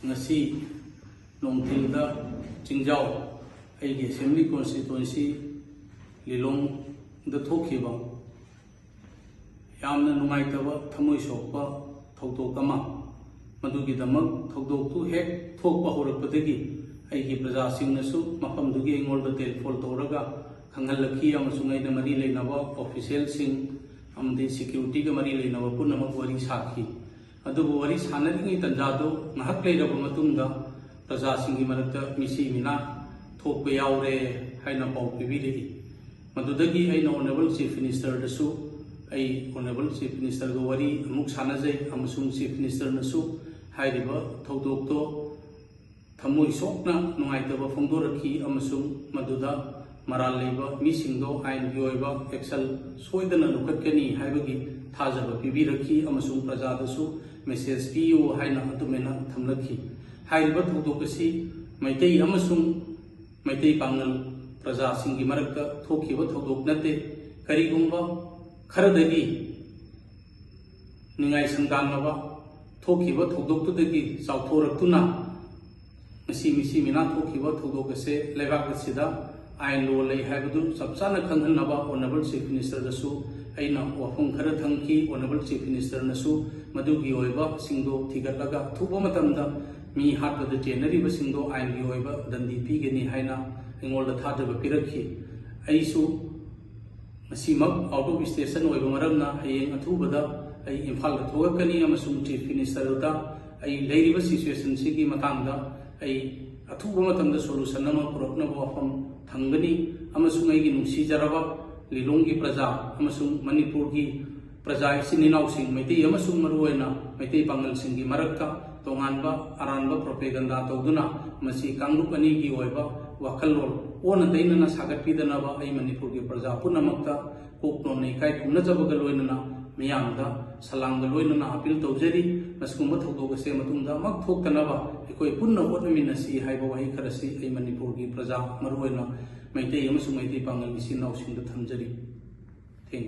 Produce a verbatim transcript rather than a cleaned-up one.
ꯉꯁꯤ ꯅꯣꯡꯊꯤꯜꯗ ꯆꯤꯡꯖꯥꯎ, ꯑꯩꯒꯤ ꯑꯦꯁꯦꯝꯕ꯭ꯂꯤ ꯀꯣꯟꯁꯇꯤꯇ꯭ꯋꯦꯟꯁꯤ ꯂꯤꯂꯣꯡꯗ ꯊꯣꯛꯈꯤꯕ ꯌꯥꯝꯅ ꯅꯨꯡꯉꯥꯏꯇꯕ, ꯊꯃꯣꯏ ꯁꯣꯛꯄ ꯊꯧꯗꯣꯛ ꯑꯃ, ꯃꯗꯨꯒꯤꯗꯃꯛ ꯊꯧꯗꯣꯛꯇꯨ ꯍꯦꯛ ꯊꯣꯛꯄ ꯍꯧꯔꯛꯄꯗꯒꯤ ꯑꯩꯒꯤ ꯄ꯭ꯔꯖꯥꯁꯤꯡꯅꯁꯨ ꯃꯐꯝꯗꯨꯒꯤ ꯑꯩꯉꯣꯟꯗ ꯇꯦꯂꯤꯐꯣꯟ ꯇꯧꯔꯒ ꯈꯪꯍꯜꯂꯛꯈꯤ, ꯑꯃꯁꯨꯡ ꯑꯩꯅ ꯃꯔꯤ ꯂꯩꯅꯕ ꯑꯣꯐꯤꯁꯤꯌꯦꯜꯁꯤꯡ ꯑꯃꯗꯤ ꯁꯦꯀ꯭ꯌꯨꯔꯤꯇꯤꯒ ꯃꯔꯤ ꯂꯩꯅꯕ ꯄꯨꯝꯅꯃꯛ ꯋꯥꯔꯤ ꯁꯥꯈꯤ꯫ ꯑꯗꯨꯕꯨ ꯋꯥꯔꯤ ꯁꯥꯟꯅꯔꯤꯉꯩ ꯇꯥꯟꯖꯥꯗꯨ ꯉꯥꯏꯍꯥꯛ ꯂꯩꯔꯕ ꯃꯇꯨꯡꯗ ꯄ꯭ꯔꯖꯥꯁꯤꯡꯒꯤ ꯃꯔꯛꯇ ꯃꯤꯁꯤ ꯃꯤꯅꯥ ꯊꯣꯛꯄ ꯌꯥꯎꯔꯦ ꯍꯥꯏꯅ ꯄꯥꯎ ꯄꯤꯕꯤꯔꯛꯏ꯫ ꯃꯗꯨꯗꯒꯤ ꯑꯩꯅ ꯑꯣꯅꯔꯦꯕꯜ ꯆꯤꯐ ꯃꯤꯅꯤꯁꯇꯔꯗꯁꯨ, ꯑꯩ ꯑꯣꯅꯔꯦꯕꯜ ꯆꯤꯐ ꯃꯤꯅꯤꯁꯇꯔꯒ ꯋꯥꯔꯤ ꯑꯃꯨꯛ ꯁꯥꯟꯅꯖꯩ ꯑꯃꯁꯨꯡ ꯆꯤꯐ ꯃꯤꯅꯤꯁꯇꯔꯅꯁꯨ ꯍꯥꯏꯔꯤꯕ ꯊꯧꯗꯣꯛꯇꯣ ꯊꯃꯣꯏ ꯁꯣꯛꯅ ꯅꯨꯡꯉꯥꯏꯇꯕ ꯐꯣꯡꯗꯣꯔꯛꯈꯤ ꯑꯃꯁꯨꯡ ꯃꯗꯨꯗ ꯃꯔꯥꯜ ꯂꯩꯕ ꯃꯤꯁꯤꯡꯗꯣ ꯑꯥꯏꯟꯒꯤ ꯑꯣꯏꯕ ꯑꯦꯛꯁꯟ ꯁꯣꯏꯗꯅ ꯂꯧꯈꯠꯀꯅꯤ ꯍꯥꯏꯕꯒꯤ ꯊꯥꯖꯕ ꯄꯤꯕꯤꯔꯛꯈꯤ ꯑꯃꯁꯨꯡ ꯄ꯭ꯔꯖꯥꯗꯁꯨ ꯃꯦꯁꯦꯖ ꯄꯤꯌꯨ ꯍꯥꯏꯅ ꯑꯗꯨꯃꯥꯏꯅ ꯊꯝꯂꯛꯈꯤ꯫ ꯍꯥꯏꯔꯤꯕ ꯊꯧꯗꯣꯛ ꯑꯁꯤ ꯃꯩꯇꯩ ꯑꯃꯁꯨꯡ ꯃꯩꯇꯩ ꯄꯥꯉꯜ ꯄ꯭ꯔꯖꯥꯁꯤꯡꯒꯤ ꯃꯔꯛꯇ ꯊꯣꯛꯈꯤꯕ ꯊꯧꯗꯣꯛ ꯅꯠꯇꯦ꯫ ꯀꯔꯤꯒꯨꯝꯕ ꯈꯔꯗꯒꯤ ꯅꯤꯡꯉꯥꯏ ꯁꯪꯗꯥꯟꯅꯕ ꯊꯣꯛꯈꯤꯕ ꯊꯧꯗꯣꯛꯇꯨꯗꯒꯤ ꯆꯥꯎꯊꯣꯔꯛꯇꯨꯅ ꯉꯁꯤ ꯃꯤꯁꯤ ꯃꯤꯅꯥ ꯊꯣꯛꯈꯤꯕ ꯊꯧꯗꯣꯛ ꯑꯁꯦ ꯂꯩꯕꯥꯛ ꯑꯁꯤꯗ ꯑꯥꯏꯟ ꯂꯣ ꯂꯩ ꯍꯥꯏꯕꯗꯨ ꯆꯞ ꯆꯥꯅ ꯈꯪꯍꯟꯅꯕ ꯑꯣꯅꯔꯦꯕꯜ ꯆꯤꯐ ꯃꯤꯅꯤꯁꯇꯔꯗꯁꯨ ꯑꯩꯅ ꯋꯥꯐꯝ ꯈꯔ ꯊꯝꯈꯤ꯫ ꯑꯣꯅꯔꯦꯕꯜ ꯆꯤꯐ ꯃꯤꯅꯤꯁꯇꯔꯅꯁꯨ ꯃꯗꯨꯒꯤ ꯑꯣꯏꯕꯁꯤꯡꯗꯣ ꯊꯤꯒꯠꯂꯒ ꯑꯊꯨꯕ ꯃꯇꯝꯗ ꯃꯤ ꯍꯥꯠꯄꯗ ꯆꯦꯟꯅꯔꯤꯕꯁꯤꯡꯗꯣ ꯑꯥꯏꯟꯒꯤ ꯑꯣꯏꯕ ꯗꯟꯗꯤ ꯄꯤꯒꯅꯤ ꯍꯥꯏꯅ ꯑꯩꯉꯣꯟꯗ ꯊꯥꯖꯕ ꯄꯤꯔꯛꯈꯤ꯫ ꯑꯩꯁꯨ ꯉꯁꯤꯃꯛ ꯑꯥꯎꯠ ꯑꯣꯐ ꯁ꯭ꯇꯦꯁꯟ ꯑꯣꯏꯕ ꯃꯔꯝꯅ ꯍꯌꯦꯡ ꯑꯊꯨꯕꯗ ꯑꯩ ꯏꯝꯐꯥꯜꯗ ꯊꯣꯛꯂꯛꯀꯅꯤ ꯑꯃꯁꯨꯡ ꯆꯤꯐ ꯃꯤꯅꯤꯁꯇꯔꯗ ꯑꯩ ꯂꯩꯔꯤꯕ ꯁꯤꯆꯨꯋꯦꯁꯟꯁꯤꯒꯤ ꯃꯇꯥꯡꯗ ꯑꯩ ꯑꯊꯨꯕ ꯃꯇꯝꯗ ꯁꯣꯂꯨꯁꯟ ꯑꯃ ꯄꯨꯔꯛꯅꯕ ꯋꯥꯐꯝ ꯊꯝꯒꯅꯤ ꯑꯃꯁꯨꯡ ꯑꯩꯒꯤ ꯅꯨꯡꯁꯤꯖꯔꯕ ꯂꯤꯂꯣꯡꯒꯤ ꯄ꯭ꯔꯖꯥ ꯑꯃꯁꯨꯡ ꯃꯅꯤꯄꯨꯔꯒꯤ ꯄ꯭ꯔꯖꯥ ꯏꯆꯤꯟ ꯏꯅꯥꯎꯁꯤꯡ, ꯃꯩꯇꯩ ꯑꯃꯁꯨꯡ ꯃꯔꯨꯑꯣꯏꯅ ꯃꯩꯇꯩ ꯄꯥꯉꯜꯁꯤꯡꯒꯤ ꯃꯔꯛꯇ ꯇꯣꯉꯥꯟꯕ ꯑꯔꯥꯟꯕ ꯄ꯭ꯔꯣꯄꯦꯒꯟꯗꯥ ꯇꯧꯗꯨꯅ ꯃꯁꯤ ꯀꯥꯡꯂꯨꯞ ꯑꯅꯤꯒꯤ ꯑꯣꯏꯕ ꯋꯥꯈꯜꯂꯣꯟ ꯑꯣꯟꯅ ꯇꯩꯅꯅ ꯁꯥꯒꯠꯄꯤꯗꯅꯕ ꯑꯩ ꯃꯅꯤꯄꯨꯔꯒꯤ ꯄ꯭ꯔꯖꯥ ꯄꯨꯝꯅꯃꯛꯇ ꯀꯣꯛ ꯅꯣꯟꯅ ꯏꯀꯥꯏ ꯈꯨꯝꯅꯖꯕꯒ ꯂꯣꯏꯅꯅ ꯃꯤꯌꯥꯝꯗ ꯁꯂꯥꯝꯒ ꯂꯣꯏꯅꯅ ꯑꯄꯤꯜ ꯇꯧꯖꯔꯤ꯫ ꯃꯁꯤꯒꯨꯝꯕ ꯊꯧꯗꯣꯛ ꯑꯁꯦ ꯃꯇꯨꯡꯗ ꯑꯃꯨꯛ ꯊꯣꯛꯇꯅꯕ ꯑꯩꯈꯣꯏ ꯄꯨꯟꯅ ꯍꯣꯠꯅꯃꯤꯟꯅꯁꯤ ꯍꯥꯏꯕ ꯋꯥꯍꯩ ꯈꯔꯁꯤ ꯑꯩ ꯃꯅꯤꯄꯨꯔꯒꯤ ꯄ꯭ꯔꯖꯥ, ꯃꯔꯨꯑꯣꯏꯅ ꯃꯩꯇꯩ ꯑꯃꯁꯨꯡ ꯃꯩꯇꯩ ꯄꯥꯉꯜ ꯏꯆꯤꯟ ꯏꯅꯥꯎꯁꯤꯡꯗ ꯊꯝꯖꯔꯤ꯫